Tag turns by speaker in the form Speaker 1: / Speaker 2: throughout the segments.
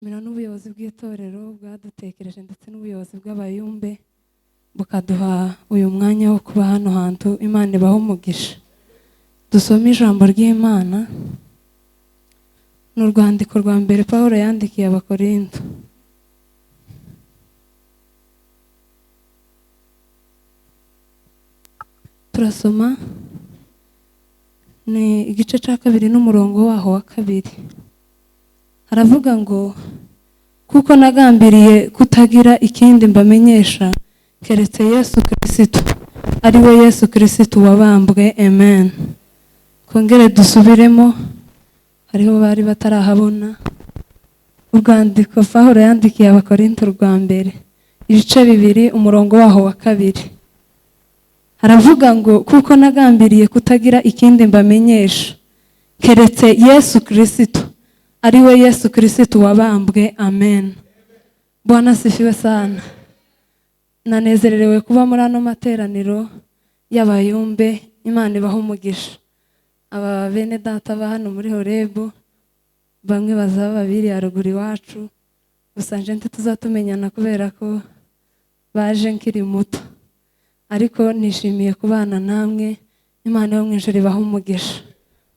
Speaker 1: Mira n'ubuyobozi bw'itorero bwadutekereje ndetse n'ubuyobozi bw'abayumbe bukaduha uyu mwanya wo kuba hano hantu. Imana ibaho umugisha. Dusome ijambo ry'Imana, ni urwandiko rwa mbere Pawulo yandikiye Abakorinto. Turasoma ni igice cya 2 n'umurongo waho wa 2. Haravuga ngo kuko nagambiriye kutagira ikindi mbamenyesha keretse Yesu Kristo, ari we Yesu Kristo wabambwe. Amen. Kongere dusubiremo, hariho bari batarahabona. Urwandiko Pawulo yandikiye Abakorinto rwa mbere, ibice 2 umurongo waho wa 2. Haravuga ngo kuko nagambiriye kutagira ikindi mbamenyesha keretse Yesu Kristo, ari we Yesu Kristo wabambwe. Amen. Bwana sifiwe sana. Nanezerewe kuba muri ano materaniro y'abayumbe. Imana ibaho umugisha. Aba bene data ba hano muri Horebu, bamwe bazaba babiri haruguru iwacu, gusa nje ntituzatumenyana kubera ko baje nkiri muto, ariko nishimiye kubana namwe. Imana yo mu ijuru ibaho umugisha.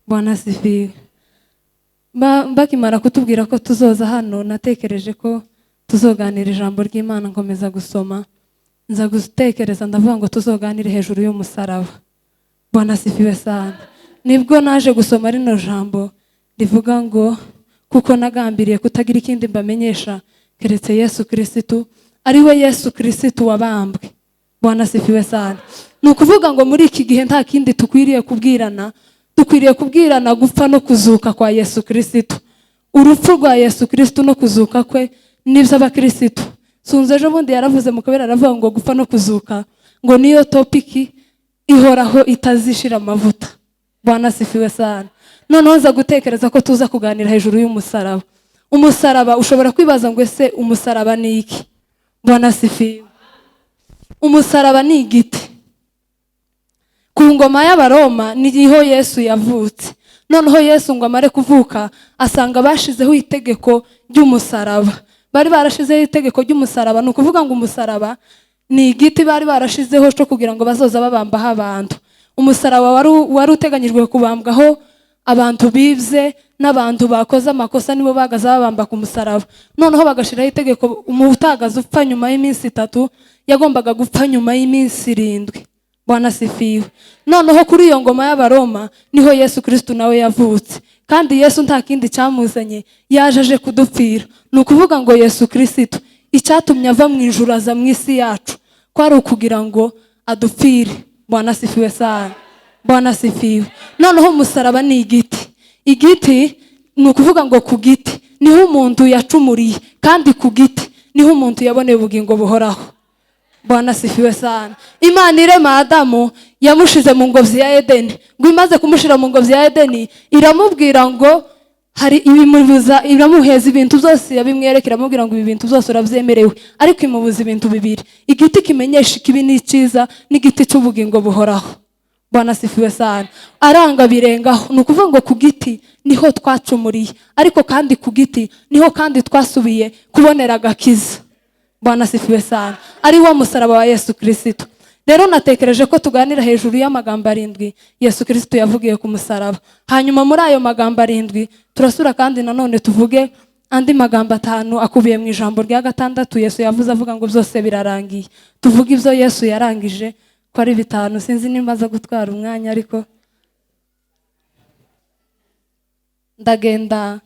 Speaker 1: Bwana sifiwe. Bakimara kutubwira ko tuzoza hano, natekereje ko tuzoganira ijambo ry'Imana, nkomeza gusoma, nza gutekereza ndavuga ngo tuzoganire hejuru y'umusaraba. Bwana sifiwe sana. Nibwo naje gusoma rino jambo rivuga ngo kuko nagambiriye kutagira ikindi mbamenyesha keretse Yesu Kristo, ari we Yesu Kristo wabambwe. Bwana sifiwe sana. Ni ukuvuga ngo muri iki gihe nta kindi tukwiriye kubwirana, dukwiriye kubwirana gupfa no kuzuka kwa Yesu Kristo. Urupfu rwa Yesu Kristo no kuzuka kwe nibyo abakristo. Sunze ejo bundi yaravuze mu kabera, aravuga ngo gupfa no kuzuka ngo niyo topiki ihoraho itazishira amavuta. Bwana sifiwe sana. Noneho nza gutekereza ko tuza kuganira hejuru y'umusaraba. Umusaraba, ushobora kwibaza ngo ese umusaraba ni iki? Bwana sifiwe. Umusaraba ni igiti. Ku ngoma y'Abaroma niho Yesu yavutse. Noneho Yesu ngo amare kuvuka asanga bashizeho itegeko ry'umusaraba. Bari barashizeho itegeko ry'umusaraba, ni ukuvuga ngo umusaraba ni igiti bari barashizeho cyo kugira ngo bazoza babambaho abantu. Umusaraba wari uteganyijwe kubambwaho abantu bibye n'abantu bakoze amakosa, nibo bagaza babamba ku musaraba. Noneho bagashiraho itegeko, umutagaza upfa nyuma y'iminsi 3 yagombaga gupfa nyuma y'iminsi 7. Bwana sifiwe. Noneho kuri iyo ngoma y'Abaroma niho Yesu Kristo nawe yavutse. Kandi Yesu nta kindi cyamuzanye, yaje aje kudupfira. Ni ukuvuga ngo Yesu Kristo icyatumye ava mu ijuru aza mu isi yacu kwari ukugira ngo adupfire. Bwana sifiwe sana. Bwana sifiwe. Noneho umusaraba ni igiti. Igiti ni ukuvuga ngo ku giti niho umuntu yacumuriye, kandi ku giti niho umuntu yaboneye ubugingo buhoraho. Bwana sifiwe sana. Imana irema Adamu yamushize mu ngobyi ya Edeni. Ngo imaze kumushira mu ngobyi ya Edeni, iramubwira ngo hari ibimubuza, iramuheza ibintu byose yabimwereka, iramubwira ngo ibi bintu byose urabyemerewe, ariko imubuza ibintu bibiri: igiti kimenyesha ikibi n'icyiza, n'igiti cy'ubugingo buhoraho. Bwana sifiwe sana. Aranga birengaho. Ni ukuvuga ngo ku giti niho twacumuriye, ariko kandi ku giti niho kandi twasubiye kubonera agakiza. Bwana sifiwe sana. Ari wo musaraba wa Yesu Kristo. Rero natekereje ko tuganira hejuru y'amagambo 7 Yesu Kristo yavugiye ku musaraba. Hanyuma muri ayo magambo 7 turasura kandi nanone tuvuge andi magambo 5 akubiye mu ijambo rya 6 Yesu yavuze avuga ngo byose birarangiye. Tuvuge ibyo Yesu yarangije ko ari 5. Sinzi nimba aza gutwara umwanya, ariko ndagenda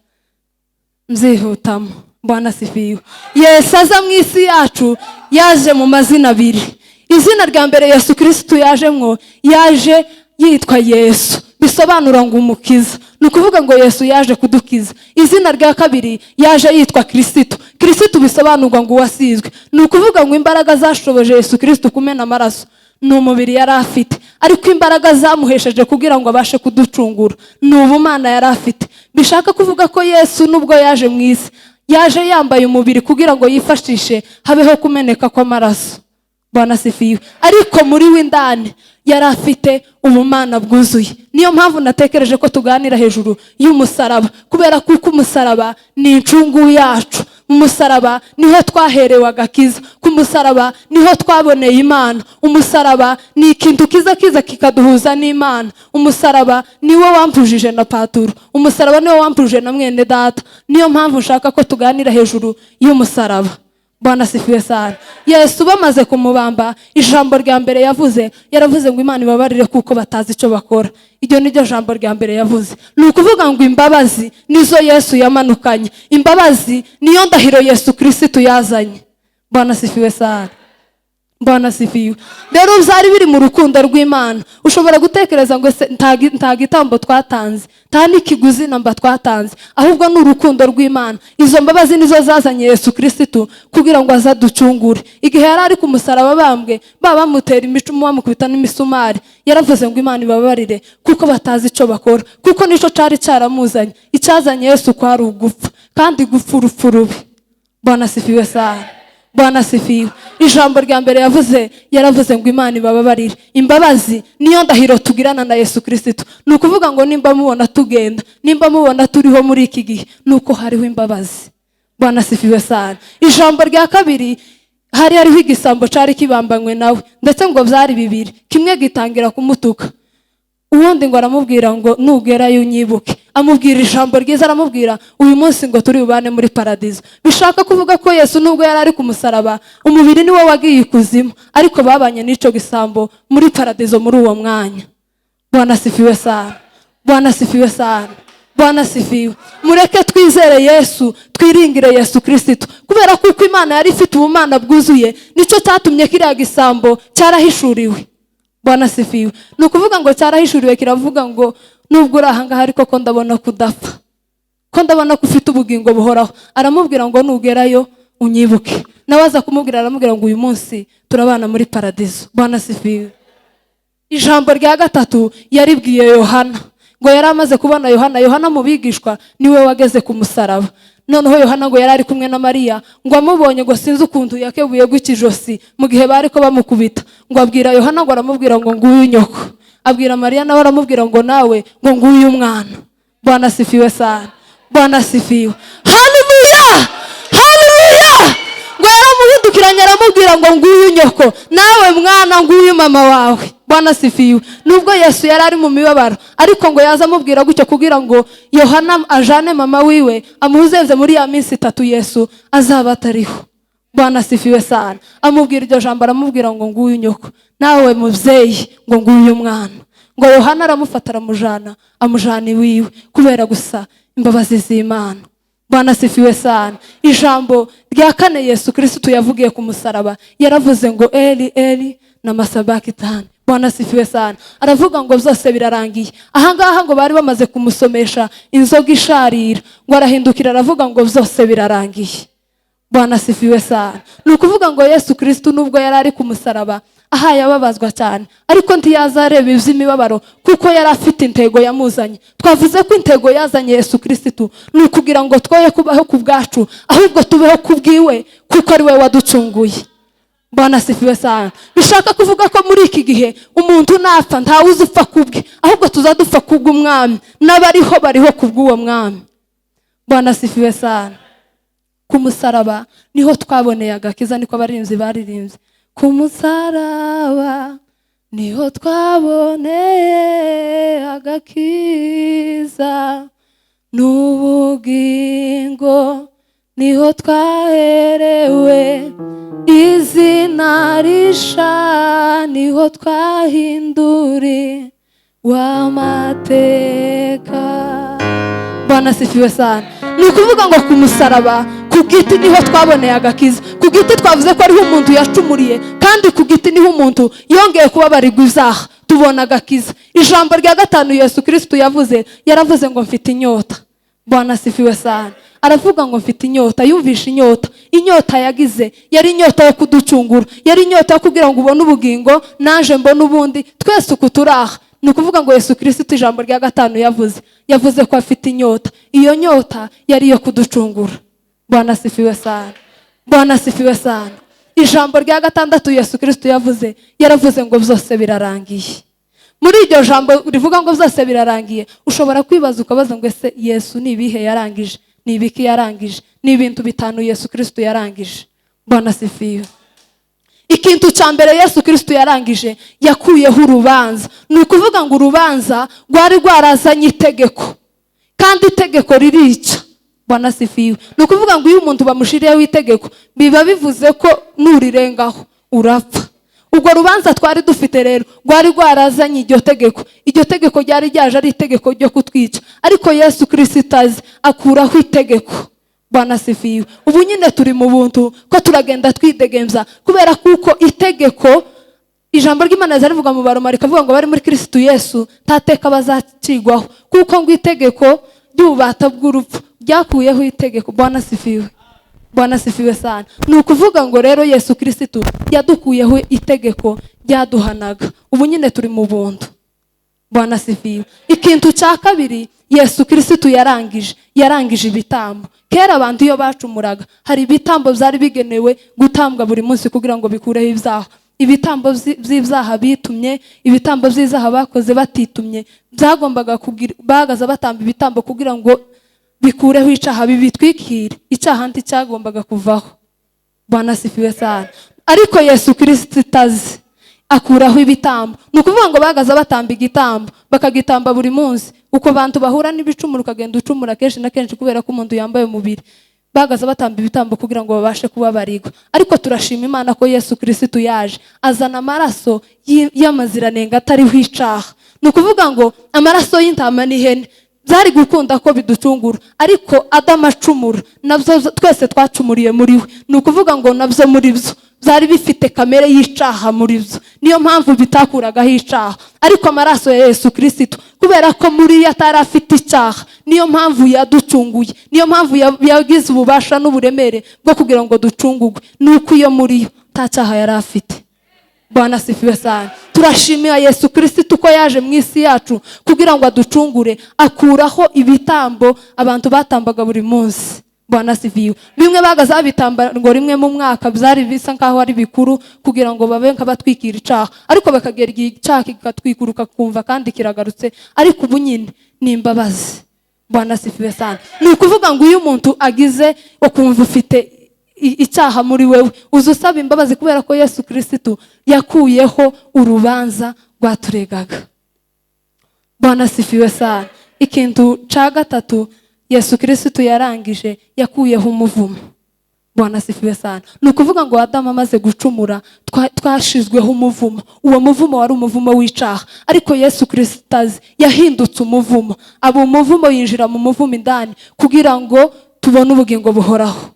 Speaker 1: mzihutamo. Bwana sifiwe. Yesu aza mu isi yacu yaje mu mazina 2. Izina rya mbere Yesu Kristo yajemwo, yaje yitwa Yesu, bisobanura ngo umukiza. Ni ukuvuga ngo Yesu yaje kudukiza. Izina rya kabiri yaje yitwa Kristo. Kristo bisobanurwa ngo uwasizwe. Ni ukuvuga ngo imbaraga zashoboje Yesu Kristo kumena amaraso ni umubiri yari afite, ariko imbaraga zamuhesheje kugira ngo abashe kuducungura ni ubumana yari afite. Bishaka kuvuga ko Yesu nubwo yaje mu isi, yaje yambaye umubiri kugira ngo yifashishe habeho kumeneka kw'amaraso. Bwana asifiwe. Ariko muri we indani yari afite ubumana bwuzuye. Niyo mpamvu natekereje ko tuganira hejuru y'umusaraba, kubera kuko umusaraba ni incungu yacu. Umusaraba niho twaherewe agakiza, ku musaraba niho twaboneye Imana. Umusaraba ni ikintu kiza kiza kikaduhuza n'Imana. Umusaraba niwo wampujije na Paturo, umusaraba niwo wampujije na mwene data. Niyo mpamvu nshaka ko tuganira hejuru y'umusaraba. Bwana asifiwe sana. Yesu bamaze kumubamba, ijambo rya mbere yavuze, yaravuze ngo Imana ibabarire kuko batazi icyo bakora. Iryo ni ryo jambo rya mbere yavuze. Ni ukuvuga ngo imbabazi nizo Yesu yamanukanye, imbabazi niyo ndahiro Yesu Kirisitu yazanye. Bwana asifiwe sana. Bwana asifiwe. Rero byari biri mu rukundo rw'Imana. Ushobora gutekereza ngo ese nta gitambo twatanze, nta n'ikiguzi namba twatanze, ahubwo ni urukundo rw'Imana. Izo mbabazi nizo zazanye Yesu Kirisitu kugira ngo azaducungure. Igihe yari ari ku musaraba bambwe, baba bamutera imicumu, bamukubita n'imisumari, yaravuze ngo Imana ibabarire kuko batazi icyo bakora, kuko nicyo cyari cyaramuzanye. Icyazanye Yesu kwari ugupfa, kandi gupfa urupfu rubi. Bwana asifiwe sana. Bwana asifiwe. Ijambo rya mbere yavuze, yaravuze ngo Imana ibababarire. Imbabazi niyo ndahiro tugirana na Yesu Kirisitu. Ni ukuvuga ngo nimba mubona tugenda, nimba mubona turiho muri iki gihe, ni uko hariho imbabazi. Bwana asifiwe sana. Ijambo rya kabiri, hari hariho igisambo cyari kibambanywe nawe, ndetse ngo byari bibiri, kimwe gitangira kumutuka, uwundi ngo aramubwira ngo nugerayo unyibuke. Amubwira ijambo ryiza, aramubwira uyu munsi ngo turi bubane muri paradizo. Bishaka kuvuga ko Yesu nubwo yari ari ku musaraba, umubiri niwo wagiye ikuzimu, ariko babanye n'icyo gisambo muri paradizo muri uwo mwanya. Bwana asifiwe sana. Bwana asifiwe sana. Bwana asifiwe. Mureke twizere Yesu, twiringire Yesu Kirisitu, kubera kuko Imana yari ifite ubumana bwuzuye, nicyo cyatumye kiriya gisambo cyarahishuriwe. Bwana asifiwe. Ni ukuvuga ngo cyarahishuriwe, kiravuga ngo nubwo uri ahangaha ariko ko ndabona ko udapfa, ko ndabona ko ufite ubugingo buhoraho. Aramubwira ngo nugerayo unyibuke. Nawe aza kumubwira, aramubwira ngo uyu munsi turabana muri paradizo. Bwana asifiwe. Ijambo rya gatatu yaribwiye Yohana. Ngo yari amaze kubona Yohana, Yohana mu bigishwa niwe wageze ku musaraba. Noneho Yohana ngo yari ari kumwe na Mariya, ngo amubonye ngo sinzi ukuntu yakebuye gutya ijosi mu gihe bari ko bamukubita. Ngo abwira Yohana, ngo aramubwira ngo nguyu nyoko. Abwira Mariya nawe aramubwira ngo nawe ngo nguyu umwana. Bwana asifiwe sana. Bwana asifiwe. Haleluya! Haleluya! Ngo yaramuhindukiranye aramubwira ngo nguyu nyoko, nawe mwana nguyu mama wawe. Bwana asifiwe. Nubwo Yesu yari ari mu mibabaro, ariko ngo yaza amubwira gutyo kugira ngo Yohana ajane mama wiwe amuzenze muri ya minsi itatu Yesu azaba atariho. Bwana asifiwe sana. Amubwira iryo jambo, aramubwira ngo nguyu nyoko, nawe mubyeyi ngo nguyu mwana. Ngo Yohana aramufata aramujana, amujana iwiwe kubera gusa imbabazi z'Imana. Bwana asifiwe sana. Ijambo rya kane Yesu Kirisitu yavugiye ku musaraba, yaravuze ngo Eli Eli lama sabakitani. Bwana asifiwe sana. Aravuga ngo byose birarangiye. Ahangaha ngo bari bamaze kumusomesha inzoga isharira, ngo arahindukira aravuga ngo byose birarangiye. Bwana asifiwe sana. Ni ukuvuga ngo Yesu Kirisitu nubwo yari ari ku musaraba ahaye ababazwa cyane, ariko ntiyazareba iby'imibabaro kuko yari afite intego yamuzanye. Twavuze ko intego yazanye Yesu Kirisitu ni ukugira ngo twoye kubaho ku bwacu, ahubwo tubeho ku bwiwe kuko ari we waducunguye. Bwana asifiwe sana. Bishaka kuvuga ko muri iki gihe umuntu napfa ntawe uzi upfa kubwe, ahubwo tuzadupfa kubw'umwami, n'abariho bariho kubw'uwo mwami. Bwana asifiwe sana. Ku musaraba niho twaboneye agakiza, niko abarinzi baririmbye. Ku musaraba niho twaboneye agakiza, n'ubugingo niho twaherewe, izina risha niho twahinduriwe amateka. Bwana asifiwe sana. Ni ukuvuga ngo ku musaraba, ku giti niho twaboneye agakiza. Ku giti twavuze ko ariho umuntu yacumuriye, kandi ku giti niho umuntu yongeye kubabarirwa ibyaha, tubona agakiza. Ijambo rya gatanu Yesu Kirisitu yavuze, yaravuze ngo mfite inyota. Bwana asifiwe sana. Aravuga ngo mfite inyota. Yumvishe inyota. Inyota yagize yari inyota yo kuducungura, yari inyota yo kugira ngo ubone ubugingo, naje mbone ubundi, twese uku turaha. Ni ukuvuga ngo Yesu Kirisitu ijambo rya gatanu yavuze, yavuze ko afite inyota. Iyo nyota yari iyo kuducungura. Bwana asifiwe sana. Bwana asifiwe sana. Ijambo rya gatandatu Yesu Kristo yavuze, yaravuze ngo byose birarangiye. Muri iryo jambo rivuga ngo byose birarangiye, ushobora kwibaza ukabaza ngo ese Yesu ni ibihe yarangije? Ni ibiki yarangije? Ni ibintu bitanu Yesu Kristo yarangije. Bwana asifiwe. Ikintu cya mbere Yesu Kristo yarangije, yakuyeho urubanza. Ni ukuvuga ngo urubanza rwari rwarazanye itegeko, kandi itegeko ririca. Bwana asifiwe. Ni ukuvuga ngo iyo umuntu bamushiriyeho itegeko, biba bivuze ko nurirengaho urapfa. Ubwo rubanza twari dufite rero rwari rwarazanye iryo tegeko. Iryo tegeko ryari ryaje ari itegeko ryo kutwica, ariko Yesu Kristo azi akuraho itegeko. Bwana asifiwe. Ubu nyine turi mu buntu, ko turagenda twidegemza, kubera kuko itegeko, ijambo ry'Imana riza rivuga mu Baroma, rikavuga ngo bari muri Kristo Yesu nta teka bazacigwaho, kuko ngo itegeko ry'ububata bw'urupfu ryakuyeho itegeko. Bwana asifiwe. Bwana asifiwe sana. Ni ukuvuga ngo rero Yesu Kristo yadukuyeho itegeko ryaduhanaga. Ubu nyine turi mu buntu. Bwana asifiwe. Ikintu cya kabiri Yesu Kristo yarangije, yarangije ibitambo. Kera abantu iyo bacumuraga, hari ibitambo byari bigenewe gutambwa buri munsi kugira ngo bikureho ibyaha. Ibitambo by'ibyaha bitumye, ibitambo by'ibyaha bakoze batitumye, byagombaga kugira bagaza batamba ibitambo kugira ngo bikureho icyaha, bibitwikire icyaha nticyagombaga kuvaho. Bwana asifiwe sana. Ariko Yesu Kristo azi akuraho ibitambo. Ni ukuvuga ngo bagaza batamba igitambo, bakagitamba buri munsi. Uko bantu bahura n'ibicumuro, ukagenda ucumura kenshi na kenshi kubera ko umuntu yambaye umubiri, bagaza batamba ibitambo kugira ngo babashe kubabarirwa. Ariko turashima Imana ko Yesu Kristo yaje azana amaraso y'amaziranenge atariho icaha. Ni ukuvuga ngo amaraso y'intama n'ihene byari gukunda ko biducungura, ariko Adamu acumura, nabyo twese twacumuriye muri we. Ni ukuvuga ngo nabyo muri byo byari bifite kamere y'icaha muri byo, niyo mpamvu bitakuragaho icaha. Ariko amaraso ya Yesu Kristo, kubera ko muri yo atari afite icyaha, niyo mpamvu yaducunguye, niyo mpamvu yagize ububasha n'uburemere bwo kugira ngo ducungurwe, ni uko iyo muri yo nta cyaha yari afite. Bwana asifiwe sana. Turashimira Yesu Kristo ko yaje mu isi yacu kugira ngo aducungure, akuraho ibitambo abantu batambaga buri munsi. Bwana asifiwe. Bimwe bagaza babitamba ngo rimwe mu mwaka, byari bisa nkaho ari bikuru kugira ngo babe nk'abatwikira icaha, ariko bakagera igihe icaha kikatwikuruka kumva kandi kiragarutse. Ariko ubu nyine ni imbabazi. Bwana asifiwe sana. Ni ukuvuga ngo iyo umuntu agize ukumva ufite icyaha muri wewe, uza usaba imbabazi, kubera ko Yesu Kristo yakuyeho urubanza rwaturegaga. Bwana asifiwe sana. Ikintu cya gatatu Yesu Kristo yarangije, yakuyeho umuvumo. Bwana asifiwe sana. Ni ukuvuga ngo Adamu amaze gucumura, twashizweho umuvumo. Uwo muvumo wari umuvumo w'icaha, ariko Yesu Kristo azi yahindutse umuvumo, aba umuvumo, yinjira mu muvumo indani kugira ngo tubone ubugingo buhoraho.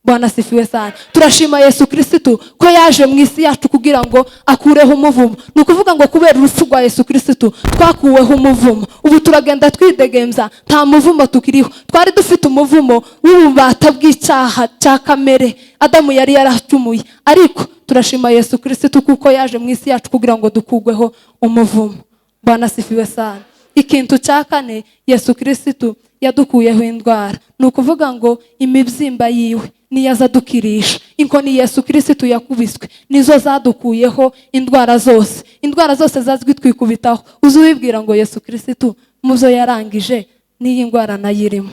Speaker 1: Bwana asifiwe sana. Turashima Yesu Kristo ko yaje mu isi yacu kugira ngo akureho umuvumo. Ni ukuvuga ngo kubera urupfu rwa Yesu Kristo twakuweho umuvumo. Ubu turagenda twidegemza, nta muvumo tukiriho. Twari dufite umuvumo w'ububata bw'icyaha cya kamere Adamu yari yaracumuye, ariko turashima Yesu Kristo kuko yaje mu isi yacu kugira ngo dukugweho umuvumo. Bwana asifiwe sana. Ikintu cya kane, Yesu Kristo yadukuyeho indwara. Ni ukuvuga ngo imibyimba yiwe niyo aza adukirisha. Inkoni Yesu Kristo yakubiswe nizo zadukuyeho indwara zose. Indwara zose zazwi twikubitaho, uzi wibwira ngo Yesu Kristo mu byo yarangije n'iyi ndwara nayo irimo.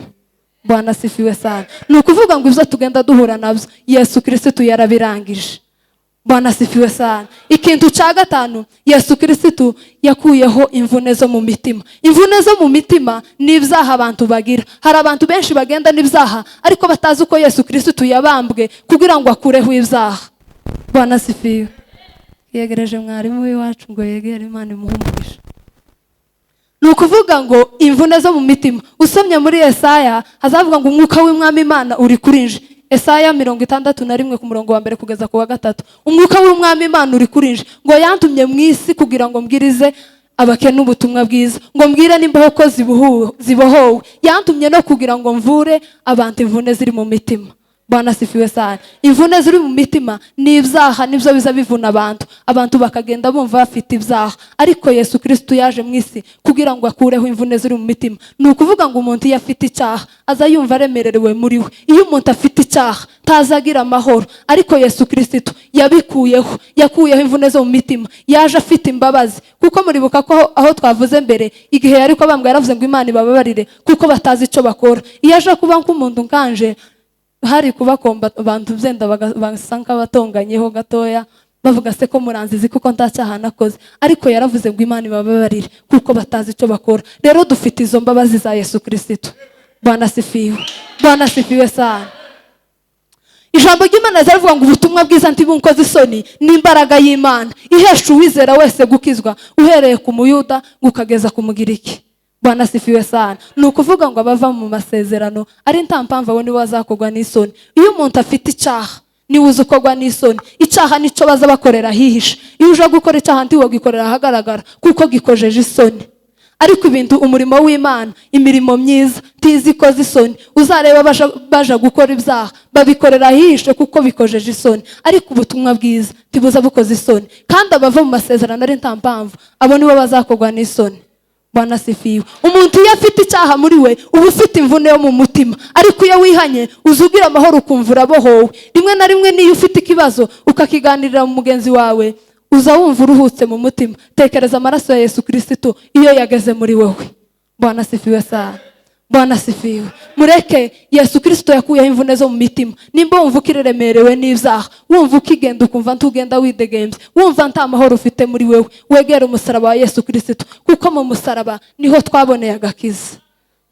Speaker 1: Bwana asifiwe sana. Ni ukuvuga ngo ibyo tugenda duhura nabyo Yesu Kristo yarabirangije. Bwana asifiwe sana. Ikintu cya gatanu, Yesu Kristo yakuyeho imvune zo mu mitima. Imvune zo mu mitima ni ibyaha abantu bagira. Hari abantu benshi bagenda n'ibyaha ariko batazi uko Yesu Kristo yabambwe kugira ngo akureho ibyaha. Bwana asifiwe. Yegereje mwarimu w'iwacu ngo yegere Imana imuhe umugisha. Ni ukuvuga ngo imvune zo mu mitima, usomye muri Yesaya hazavuga ngo umwuka w'Umwami Imana uri kuri nje. Esaya 61 ku murongo wa mbere kugeza ku wa gatatu. Umwuka w'Umwami Imana uri kuri nje, ngo yantumye mu isi kugira ngo mbwirize abakene ubutumwa bwiza, ngo mbwire n'imbohe ko zibohowe, yantumye no kugira ngo mvure abantu imvune ziri mu mitima. Bwana asifiwe sana. Imvune ziri mu mitima ni ibyaha, nibyo biza bivuna abantu, abantu bakagenda bumva bafite ibyaha. Ariko Yesu Kristo yaje mu isi kugira ngo akureho imvune ziri mu mitima. Ni ukuvuga ngo umuntu iyo afite icyaha aza yumva aremerewe muri we. Iyo umuntu afite icyaha ntazagira amahoro, ariko Yesu Kristo yabikuyeho, yakuyeho imvune zo mu mitima. Yaje afite imbabazi, kuko muribuka ko aho twavuze mbere, igihe yari ko bambwa yaravuze ngo Imana ibababarire kuko batazi icyo bakora. Iyo aje kuba nk'umuntu nkanje, hari kubakomba abantu byenda basa nk'abatonganyeho gatoya, bavuga se ko muranzizi kuko nta cyaha nakoze. Ariko yaravuze ngo Imana ibababarire kuko batazi icyo bakora. Rero dufite izo mbabazi za Yesu Kristo. Bwana asifiwe, Bwana asifiwe sana. Ijambo ry'Imana rivuga ngo ubutumwa bwiza ntibunkoze isoni, n'imbaraga y'Imana ihesha uwizera wese gukizwa, uhereye ku Muyuda ukageza ku Mugiriki. Bwana asifiwe sana. Ni ukuvuga ngo abava mu masezerano ari nta mpamvu, abo nibo bazakorwa n'isoni. Iyo umuntu afite icyaha niwe uzi ukorwa n'isoni. Icyaha nicyo baza bakorera ahihishe. Iyo uje gukora icyaha ntiwogikorera ahagaragara kuko gikojeje isoni. Ariko ibintu, umurimo w'Imana, imirimo myiza ntizi ikoze isoni. Uzareba baja gukora ibyaha babikorera ahihishe kuko bikojeje isoni, ariko ubutumwa bwiza ntibuza bukoze isoni. Kandi abava mu masezerano ari nta mpamvu, abo nibo bazakorwa n'isoni. Bwana asifiwe. Umuntu iyo afite icyaha muri we uba ufite imvune yo mu mutima, ariko iyo wihanye uzugira amahoro, ukumva urabohowe. Rimwe na rimwe niyo ufite ikibazo ukakiganirira mu mugenzi wawe, uza wumva uruhutse mu mutima. Tekereza amaraso ya Yesu Kristo iyo yageze muri wowe. Bwana asifiwe sana. Bwana asifiwe. Mureke Yesu Kristo yakuyeho imvune zo mu mitima. Nimba wumva ukiremerewe n'ibyaha, wumva ukigenda ukumva ntugenda widegembye, wumva nta mahoro ufite muri wewe, wegere umusaraba wa Yesu Kristo, kuko mu musaraba niho twaboneye agakiza.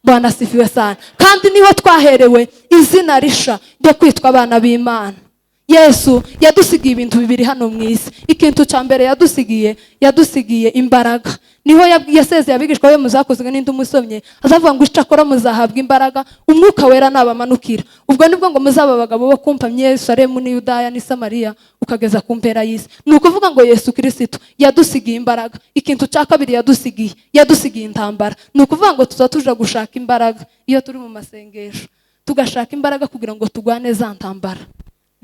Speaker 1: Bwana asifiwe sana. Kandi niho twaherewe izina risha ryo kwitwa abana b'Imana. Yesu yadusigiye ibintu bibiri hano mu isi. Ikintu cya mbere yadusigiye, yadusigiye imbaraga. Niho yasezeye abigishwa be, muzakozwe n'indi umusomye azavuga ngo icyakora muzahabwa imbaraga Umwuka Wera nabamanukira, ubwo nibwo ngo muzaba abagabo bo kumpamya Yerusalemu n'i Yudaya n'i Samariya ukageza ku mpera y'isi. Ni ukuvuga ngo Yesu Kirisitu yadusigiye imbaraga. Ikintu cya kabiri yadusigiye, yadusigiye intambara. Ni ukuvuga ngo tuza tuja gushaka imbaraga iyo turi mu masengesho, tugashaka imbaraga kugira ngo turwane za ntambara.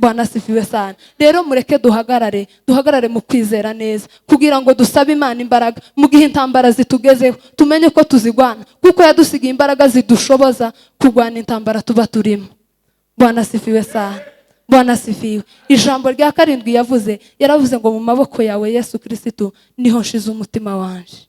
Speaker 1: Bwana asifiwe sana. Rero mureke duhagarare, duhagarare mu kwizera neza kugira ngo dusabe Imana imbaraga mu gihe intambara zitugezeho, tumenye ko tuzigwana, kuko yadusigiye imbaraga zidushoboza kurwana intambara tuba turimo. Bwana asifiwe sana. Bwana asifiwe. Ijambo rya karindwi yavuze, yaravuze ngo mu maboko yawe Yesu Kirisitu niho nshize umutima wanje.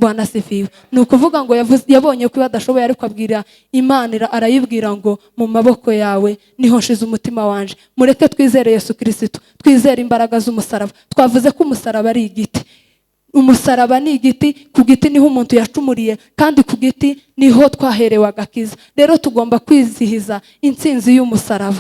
Speaker 1: Bwana asifiwe. Ni ukuvuga ngo yabonye ko adashoboye, ariko abwira Imana, arayibwira ngo mu maboko yawe niho nshize umutima wanje. Mureke twizere Yesu Kirisitu, twizere imbaraga z'umusaraba. Twavuze ko umusaraba ari igiti. Umusaraba ni igiti, ku giti niho umuntu yacumuriye, kandi ku giti niho twaherewe agakiza. Rero tugomba kwizihiza intsinzi y'umusaraba.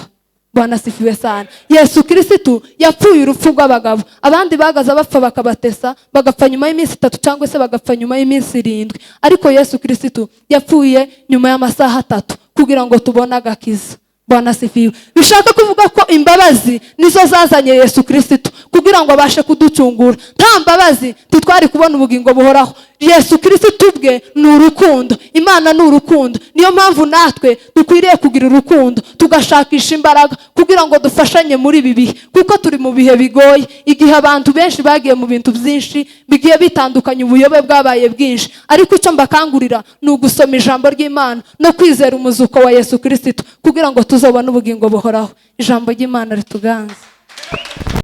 Speaker 1: Bwana asifiwe sana. Yesu Kirisitu yapfuye urupfu rw'abagabo. Abandi bagaza bapfa bakabatesa, bagapfa nyuma y'iminsi 3 cyangwa se bagapfa nyuma y'iminsi 7, ariko Yesu Kirisitu yapfuye nyuma y'amasaha 3 kugira ngo tubone agakiza. Bwana asifiwe. Bishaka kuvuga ko imbabazi nizo zazanye Yesu Kirisitu kugira ngo abashe kuducungura. Nta mbabazi ntitwari kubona ubugingo buhoraho. Yesu Kirisitu ubwe ni urukundo, Imana ni urukundo. Niyo mpamvu natwe dukwiriye kugira urukundo, tugashakisha imbaraga kugira ngo dufashanye muri ibi bihe, kuko turi mu bihe bigoye, igihe abantu benshi bagiye mu bintu byinshi bigiye bitandukanye, ubuyobe bwabaye bwinshi. Ariko icyo mbakangurira ni ugusoma ijambo ry'Imana no kwizera umuzuko wa Yesu Kirisitu kugira ngo tuzobone ubugingo buhoraho. Ijambo ry'Imana rituganze.